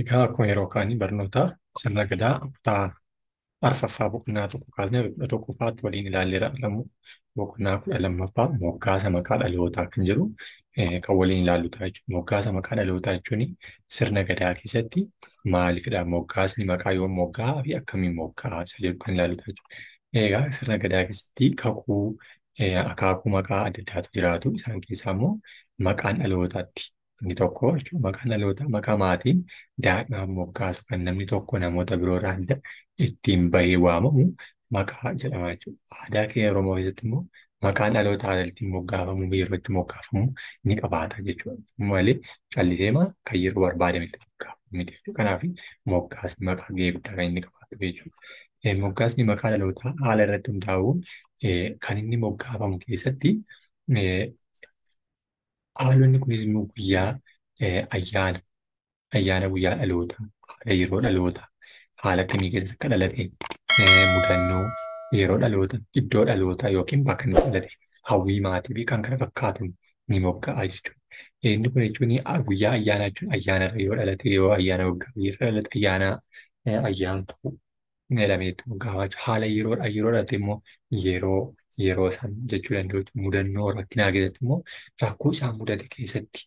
Egaa akkuma yeroo kaanii barnoota sirna gadaa kutaa arfaffaa boqonnaa tokko kaasnee 11ffaatti waliin ilaalleera. Boqonnaa 12ffaa moggaasa maqaa dhalootaa kan jedhu kan waliin ilaallu ta'a jechuudha. Moggaasa maqaa dhalootaa jechuun sirna gadaa keessatti maalifidha? Moggaasni maqaa yoom moggaa'aa fi akkamiin moggaa'a isa jedhu kan ilaallu ta'a jechuudha. Egaa sirna gadaa keessatti kakuu akaakuu maqaa adda addaatu jiraatu. Isaan keessaa immoo maqaan dhalootaatti inni tokko jechuudha. Maqaan dhalootaa maqaa maatiin daa'imaaf moggaasu kan namni tokko namoota biroorraa adda ittiin bahee waamamu maqaa jedhama jechuudha. Aadaa keenya Oromoo keessatti immoo maqaan dhalootaa haala ittiin moggaafamu yeroo itti moggaafamu ni qabaata jechuudha. Malee calliseema kan yeroo barbaadametti moggaafamu miti jechuudha. Kanaaf moggaasni maqaa gahee guddaa kan inni qabaatu jechuudha. Moggaasni maqaa dhalootaa haala irratti hundaa'uun kan inni moggaafamu keessatti haalonni kunis immoo guyyaa ayyaana ayyaana guyyaa dhalootaa, haala yeroo dhalootaa, haala akkamii keessa akka dhalate, mudannoo yeroo dhalootaa, iddoo dhalootaa yookiin bakka inni dhalate, hawwii maatii fi kan kana fakkaatuun ni mogga'a jechuudha. Inni kun jechuun guyyaa ayyaanaa jechuun ayyaana irra yoo dhalate yoo ayyaana waggaa irra dhalate ayyaana ayyaantuu jedhameetu moggaafama jechuudha. Haala yeroo dhalate immoo yeroo yeroo san jechuu danda'u. Mudannoo rakkinaa keessatti immoo rakkoo isaan mudate keessatti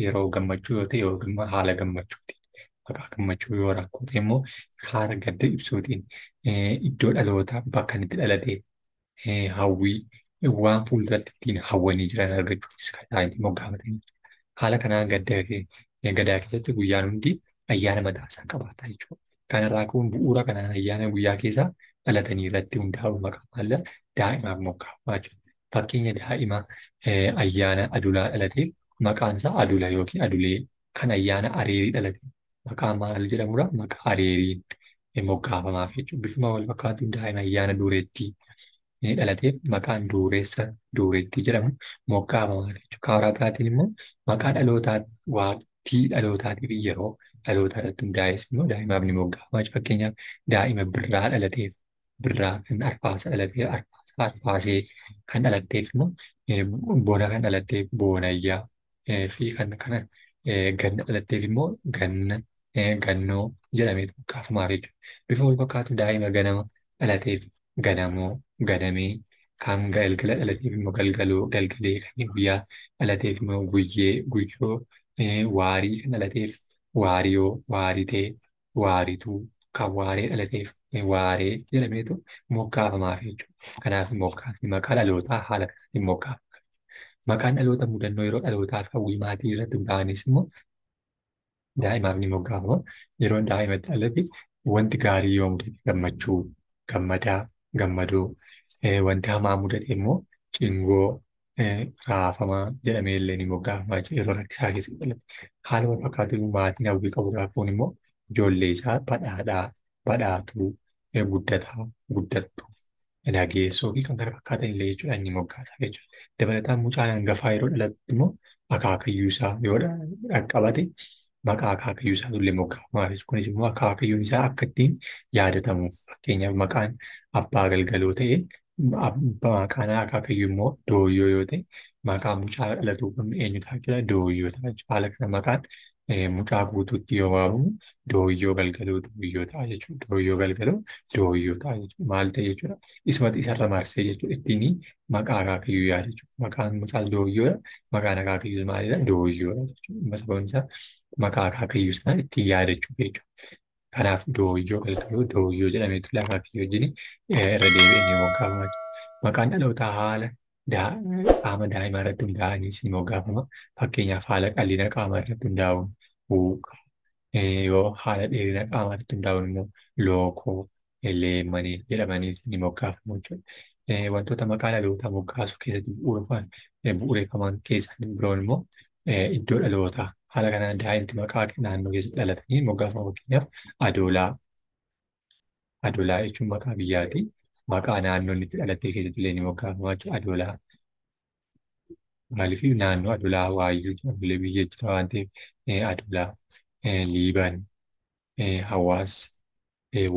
yeroo gammachuu yoo ta'e yoo haala gammachuutiin maqaa gammachuu yoo rakkoo ta'e immoo haala gadda ibsuutiin iddoo dhalootaa bakka inni itti dhalate hawwii waan fuulduratti ittiin hawwanii jiran argachuufis kan isaan ittiin moggaafatanii. Haala kanaan gadaa keessatti guyyaan hundi ayyaana mataa isaa qabaata jechuudha. Kanarraa ka'uun bu'uura kanaan ayyaana guyyaa keessaa dhalatanii irratti hundaa'uun maqaa maalla daa'imaaf moggaafama jechuudha. Fakkeenya daa'ima ayyaana adulaa dhalateef maqaan isaa adula yookiin adulee kan ayyaana areerii dhalate maqaa maal jedhamudha? Maqaa areeriin moggaafamaaf jechuudha. Bifuma wal fakkaatuun daa'ima ayyaana dureettii dhalateef maqaan dureessa dureettii jedhamu moggaafamaaf jechuudha. Karaa biraatiin immoo maqaa dhalootaa waqtii dhalootaatii fi yeroo dhalootaa irratti hundaa'es immoo daa'imaaf ni moggaafama jechuudha. Fakkeenyaaf daa'ima birraa dhalateef birraa kan arfaasa dhalateef arfaasa arfaasee kan dhalatteef immoo bona kan dhalatteef boonayyaa fi kan kana ganna dhalatteef immoo ganna gannoo jedhameetu moggaafamaaf jechuudha. Bifa wal fakkaatu daa'ima ganama dhalateef ganamoo ganamee kan galgala dhalateef immoo galgaloo galgalee kan guyyaa dhalateef immoo guyyee guyyoo waarii kan dhalateef waariyoo waaritee waarituu kan waaree dhalateef waaree jedhameetu moggaafamaaf jechuudha. Kanaaf moggaasni maqaa dhalootaa haala kanaatiin moggaafama. Maqaan dhaloota mudannoo yeroo dhalootaa fi hawwii maatii irratti hundaa'anis immoo daa'imaaf ni moggaafama. Yeroo daa'imatti dhalate wanti gaarii yoo mudate gammachuu, gammadaa, gammadoo, wanti hamaa mudate immoo cingoo, raafamaa jedhamee illee ni moggaafama jechuudha yeroo rakkisaa keessa dhalate. Haala wal fakkaatuun maatiin hawwii qabu raafuun immoo ijoollee isaa badhaadhaa, badhaatuu, guddataa, guddattuu, nageessoo fi kan kana fakkaatan illee jechuudha inni moggaasa jechuudha. Dabalataan mucaan hangafaa yeroo dhalatu immoo akaakayyuu isaa yoo dhaqqabate maqaa akaakayyuu isaatu illee moggaafamaaf. Kunis immoo akaakayyuun isaa akka ittiin yaadatamuuf fakkeenyaaf maqaan abbaa galgaloo ta'e maqaan akaakayyuu immoo dooyyoo yoo ta'e maqaan mucaa dhalatu kun eenyu ta'a jechuudha dooyyoo ta'a jechuudha. Haala kana maqaan mucaa guutuutti yoo waamamu dooyyoo galgaloo dooyyoo ta'a jechuudha. Dooyyoo galgaloo dooyyoo ta'a jechuudha. Maal ta'e jechuudha? Isumatti isarra marsee jechuudha. Ittiin maqaa akaakayyuu yaada jechuudha. Maqaan mucaa dooyyoodha. Maqaan akaakayyuu maalidha? Dooyyoodha jechuudha. Sababni isaa maqaa akaakayyuu sana ittiin yaadachuuf jechuudha. Kanaaf dooyyoo galgaloo dooyyoo jedhameetu akaakayyuu wajjin irra deebi'ee ni moggaafama. Maqaan dhalootaa haala qaama daa'imaa irratti hundaa'aniis ni moggaafama. Fakkeenyaaf haala qal'ina qaamaa irratti hundaa'uun huuqa yoo haala dheerina qaamaa irratti hundaa'uun immoo lookoo leemmanii jedhamanii ni moggaafamu jechuudha. Wantoota maqaa dhalootaa moggaasuu keessatti bu'uureffaman keessaa biroon immoo iddoo dhalootaa haala kanaan daa'imti maqaa naannoo keessatti dhalatanii moggaafama. Fakkeenyaaf adoolaa adoolaa jechuun maqaa biyyaati. Maqaa naannoo inni itti dhalatee keessatti illee ni moggaafama jechuudha. Adoolaa maaliif naannoo adoolaa waayyuu jedhamullee biyya jira waan ta'eef adoolaa liiban hawaas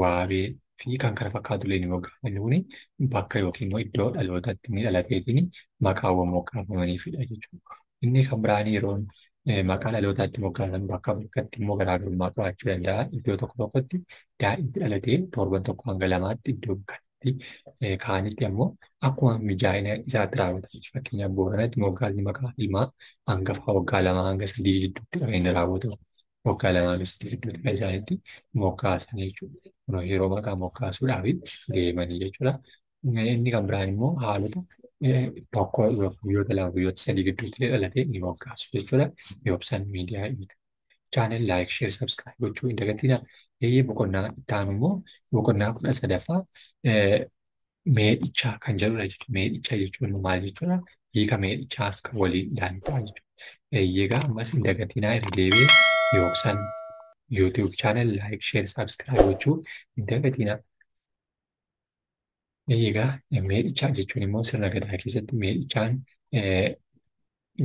waabee fi kan kana fakkaatu illee ni moggaafama. Inni kun bakka yookiin immoo iddoo dhalootaatti inni dhalateetiin maqaawwan moggaafamaniifidha jechuudha. Inni kan biraan yeroo Maqaa dhalootaatti moggaasan bakka bakkatti immoo garaagarummaa qabaachuu danda'a. Iddoo tokko tokkotti daa'imti dhalatee torban 1 hanga 2tti iddoo kanatti kaanitti ammoo akkuma mijaa'ina isaatti raawwata. Fakkeenyaaf Booranatti moggaasni maqaa ilmaa hangafaa waggaa 2 hanga 3 gidduutti kan inni raawwatamu. Waggaa 2 hanga 3 gidduutti kan isaanitti moggaasan jechuudha. Yeroo maqaa moggaasuudhaaf deemanii jechuudha. Inni kan biraan immoo haalota tokko guyyoota 2 guyyoota 3 gidduutti dhalatee ni moggaasu jechuudha. Yoobsan miidiyaa channel like, share, subscribe gochuu hin dagatinaa. Eeyyee boqonnaa itti aanu immoo boqonnaa 13ffaa meedhichaa kan jedhudha jechuudha. Meedhicha jechuun maal jechuudha? Hiika meedhichaas kan waliin ilaallu ta'a jechuudha. Eeyyee egaa ammas hin dagatinaa irra deebi'ee Yoobsan YouTube channel like, share, subscribe gochuu hin dagatinaa. Egaa meedhichaa jechuun immoo sirna gadaa keessatti meedhichaan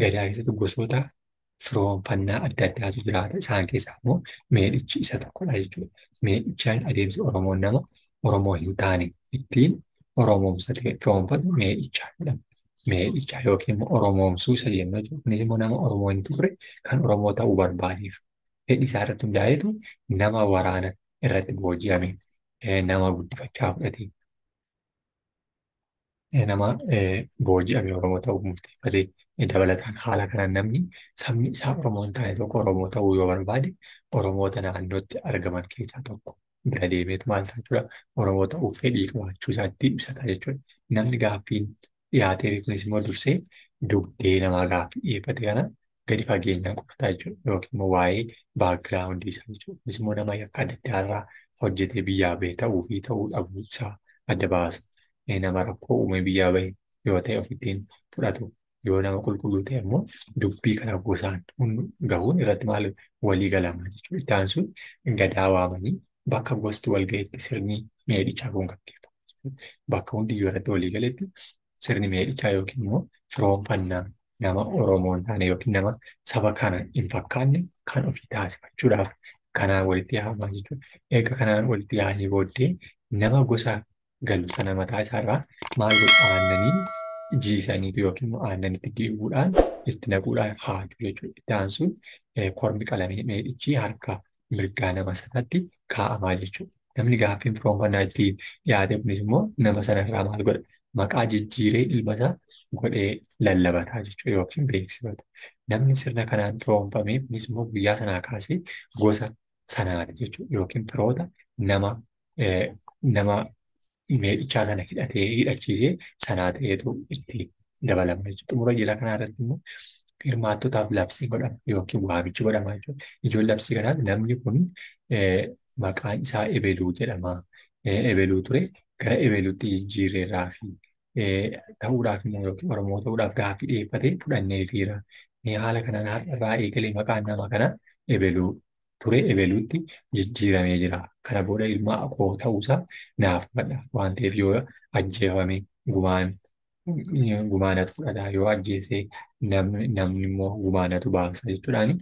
gadaa keessatti gosoota firoomfannaa adda addaatu jiraata. Isaan keessaa immoo meedhichi isa tokkodha jechuudha. Meedhichaan adeemsi Oromoon nama Oromoo hin taane ittiin Oromoomsatee firoomfatu meedhichaa jedhama. Meedhichaa yookiin immoo Oromoomsuu isa jennu jechuudha. Kunis immoo nama Oromoo hin turre kan Oromoo ta'uu barbaadeef fedhi isaa irratti hundaa'eetu nama waraana irratti booji'ame nama guddifachaa fudhate nama booji'ame Oromoo ta'uu murteeffatee dabalataan haala kanaan namni sabni isaa Oromoo hin taane tokko Oromoo ta'uu yoo barbaade Oromoota naannootti argaman keessaa tokko bira deemeetu maal ta'a jechuudha. Oromoo ta'uu fedhii qabaachuu isaatti ibsata jechuudha. Namni gaaffiin dhiyaatee kunis immoo dursee dugdee namaa gaaffii dhiyeeffate kana gadi fageenyaan qorata jechuudha. Yookiin immoo waa'ee baakgiraawundii isaa jechuudha. Kunis immoo nama yakka adda addaa irraa hojjetee biyyaa bahe ta'uu fi ta'uu dhabuu isaa adda baasu. Nama rakkoo uume biyyaa bahe yoo ta'e ofittiin fudhatu. Yoo nama qulqulluu ta'e immoo dubbii kana gosaan gahuun irratti maal walii galama jechuudha. Itti aansuun gadaa waamanii bakka gosti wal gahetti sirni meedhichaa kun gaggeeffama. Bakka hundiyyuu irratti walii galetti sirni meedhichaa yookiin immoo firoomfannaa nama Oromoo hin taane yookiin nama saba kana hin fakkaanne kan ofii taasifachuudhaaf kanaan walitti yaa'amaa jechuudha. Egaa kanaan walitti yaa'anii booddee nama gosa galu sana mataa isaarraa maal godhu aannaniin jiisaniitu yookiin immoo aannanitti dibuudhaan itti naquudhaan haadu jechuudha. Itti aansuun kormi qalamee meedhichi harka mirgaa nama sanaatti kaa'amaa jechuudha. Namni gaaffiin firoomfannaa itti dhiyaate kunis immoo nama sanarraa maal godha? Maqaa jijjiiree ilma isaa godhee lallabataa jechuudha yookiin beeksifata. Namni sirna kanaan firoomfame kunis immoo guyyaa sanaa kaasee gosa sanaati jechuudha yookiin firoota nama nama meedhichaa sana hidhatee hidhachiisee sanaa ta'eetu itti dabalama jechuudha. Xumura jila kanaa irratti immoo hirmaattotaaf labsii godhama yookiin waamichi godhama jechuudha. Ijoon labsii kanaaf namni kun maqaan isaa Ebeluu jedhama. Ebeluu ture gara Ebeluutti jijjiirreerraa fi ta'uudhaaf immoo yookiin Oromoo ta'uudhaaf gaaffii dhiyeeffatee fudhanneefiira. Haala kanaan har'arraa eegalee maqaan nama kanaa Ebeluu ture Ebeluutti jijjiiramee jira. Kana booda ilma koo ta'uusaa naaf fudhadha. Waan ta'eef yoo ajjeefame gumaanatu fudhata. Yoo ajjeese namni immoo gumaanatu baasa jechuudhaan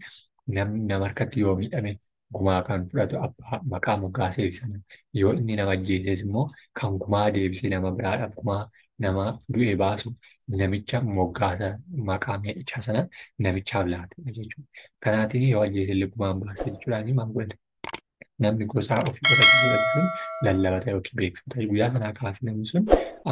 namni nama harkatti yoo miidhame gumaa kan fudhatu abbaa maqaa moggaaseef sana. Yoo inni nama ajjeeses immoo kan gumaa deebisee nama biraadhaaf gumaa nama du'e baasu namicha moggaasa maqaa meedhichaa sana namichaaf laatedha jechuudha. Kanaatiin yoo ajjeese illee gumaan baasa jechuudhaan maal godhata? Namni gosaa ofii godhatu sun lallabata yookiin beeksifata. Guyyaa sanaa kaasee namni sun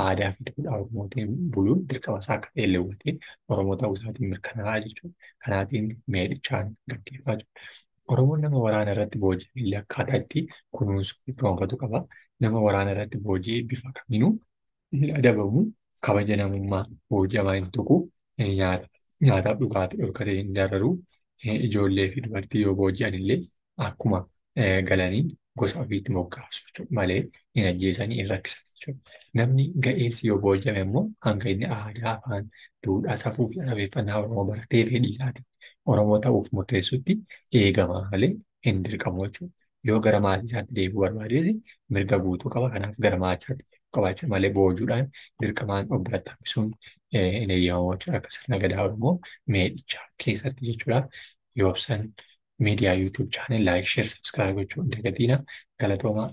aadaa fi duudhaa Oromootiin buluun dirqama isaa akka ta'e hubatee Oromoo ta'uu isaatiin mirkanaa'aa jechuudha. Kanaatiin meedhichaan gaggeeffaa jiru. Oromoon nama waraana irratti booji'ame illee akkaataa itti kunuunsuu fi firoomfatu qaba. Nama waraana irratti booji'e bifa kamiinuu hin adabamu. Kabaja namummaa booji'amaa hin tuqu. Nyaataaf dhugaatii dhorkatee hin dararu. Ijoollee fi dubartii yoo booji'an illee akkuma galaniin gosa ofiitti moggaasu jechuudha malee hin ajjeesanii hin rakkisan jechuudha. Namni ga'eessi yoo booji'ame immoo hanga inni aadaa, afaan, duudhaa, safuu fi safeeffannaa Oromoo baratee fedhii isaatiin Oromoo ta'uuf murteessutti eegama malee hin dirqamu jechuudha. Yoo gara maatii isaatti deebi'uu barbaades mirga guutuu qaba. Kanaaf gara maatii isaatti deebi'uu qabaachuu malee boojuudhaan dirqamaan of biratti hambisuun hin eeyyamamu jechuudha. Akka sirna gadaa Oromoo meedhichaa keessatti jechuudha. Yoobsan miidiyaa YouTube channel like, share, subscribe gochuu hin dagatinaa. Galatoomaa.